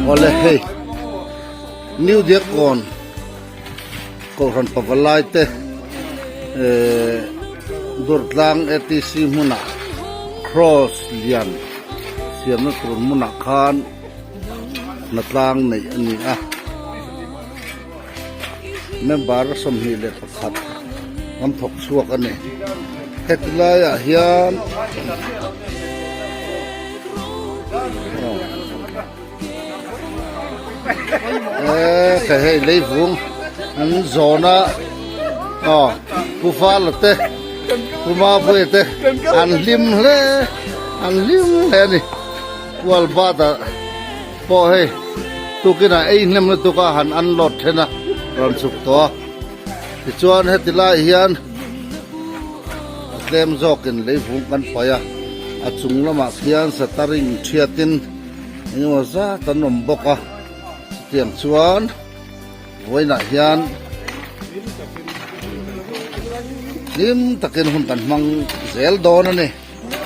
Awle hei New Diakkawn Kohhran pavalai te ehh Durtlang ATC hmunah Cross lian siamna tur hmunah khan hnatlang neih a ni a. Member 21 an thawk chhuak a ni. Heti laiah hian eee kha hei leivung an zawn a aw Pu Vala te Pu Mapuia te an hlim hle an hlim hle a ni. Kual bat ah pawh hei tukinah ei hnem lutuk a han unload then a rawn chhuk tawh a tichuan heti lai hian a tlem zawkin leivung kan paih a a chung lamah khian shuttering thiatin engemaw zat an awm bawk a chutiang chuan vawiinah hian hlim takin hun kan hmang zel dawn a ni.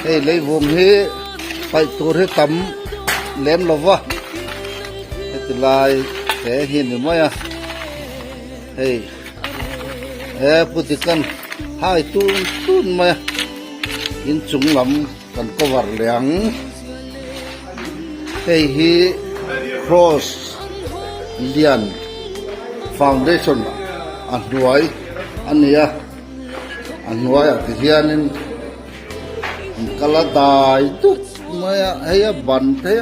Hei leivung hi paih tur hi tam lem lo va heti lai te hi ni mai a hei he pu dikan hai tun tun mai a inchung lam kan cover leh ang hei hi cross lian foundation a hnuai a ni a a hnuaiah ti hianin. An kal a dai dut mai a hei a ban te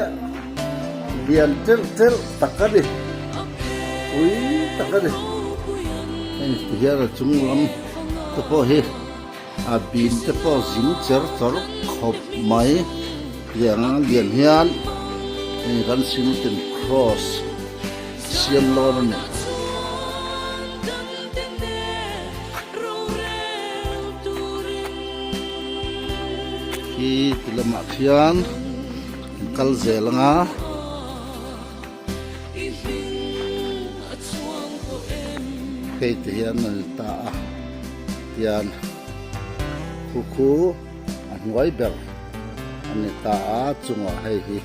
lian telh telh tak a ni pui tak a ni hei ti hian a chung lam te pawh hi a bin te pawh zing cher chawr khawp mai tiang a lian hian hei kan simtin cross siam lawn a ni. Khi ti lamah khian an kal zel anga. Hei ti hian an ta a tian khu khu a hnuai ber a ni ta a chungah hei hi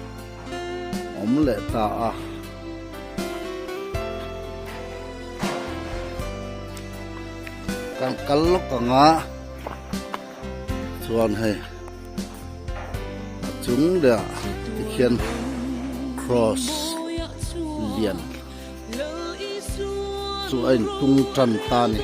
awm leh ta a. Kan kal lawk ang a chuan hei a chung leh ah tikhian cross lian chu a intung tan ta a ni.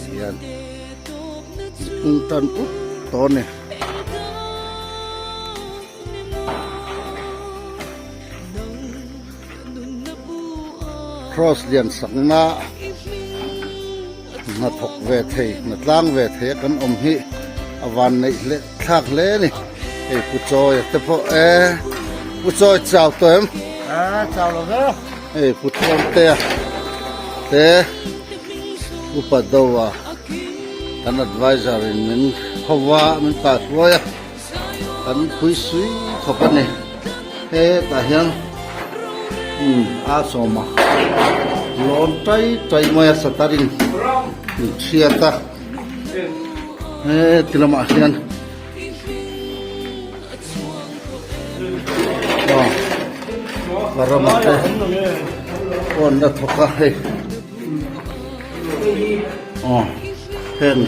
Hian tung tan ut tawh a ni. Cross lian sakna hnathawk ve thei hna tlang ve thei a kan awm hi a van neih hle thlak hle a ni hei pu chawi te pawh e pu chawi chau tawh em a chau lo ve hei pu tluang te a te upa do a kan advisor in min hova min pa hruai a kan phui sui khawp a ni hetah hian um a sawma lawn tai tai mai a shuttering in chhiat a. He ti lamah hian aw ka ramah te pawn la thawk a hei aw heng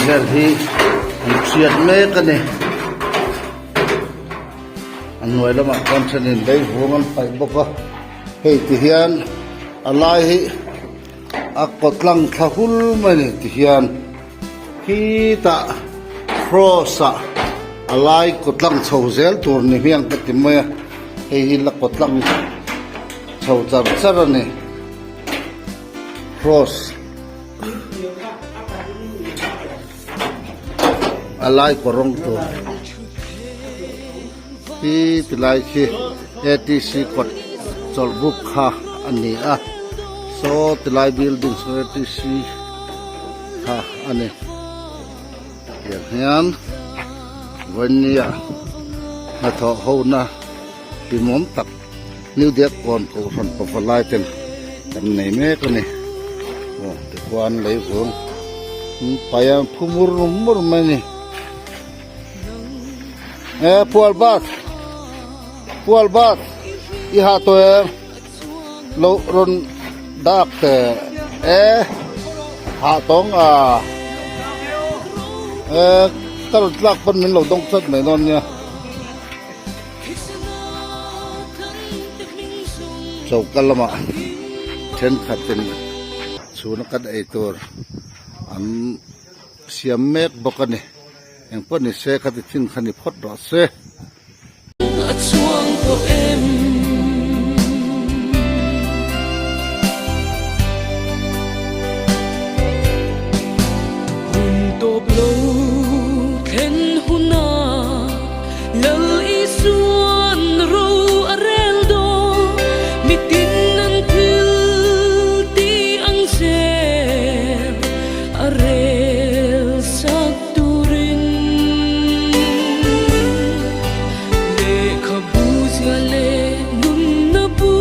vel hi an thiat mek a ni a hnuai lamah chuan thenin lei vung an paih bawk a hei ti hian a lai hi. A kawtlang thla hul mai ni ti hian khitah cross ah a lai kawtlang chho zel tur ni hmiang ka ti mai a hei hi la kawtlang chho char char a ni cross a lai kaw rawng tur hi ti lai khi atc kawt chawlh buk kha a ni a saw ti lai building saw atc kha a ni tiang hian vawinia hnathawh ho na hlimawm tak new diakkawn kohhran pavalai ten. Kan nei mek a ni. Aw tikhuan lei vung paih a phu mur mur mai a ni. E pual bus pual bus i ha tawh em lo rawn dak teh e ha tawng a e ka rawn tlak pawn min lo dawng chat mai dawn nia. Choka lamah thenkhatin chhuna kan ei tur an siam mek bawk a ni. Engpawh ni se khati chin kha ni phawt rawh se. A chuang tawh em? Hun tawp lo thlen huna Lal Isuan ro a rel dawn, mitin an thil ti ang zel a rel sak turin. Lehkhabu zia leh nunna bu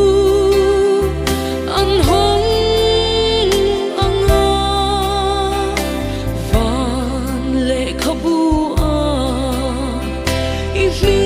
an hawng ang a, van lehkhabu a i hming.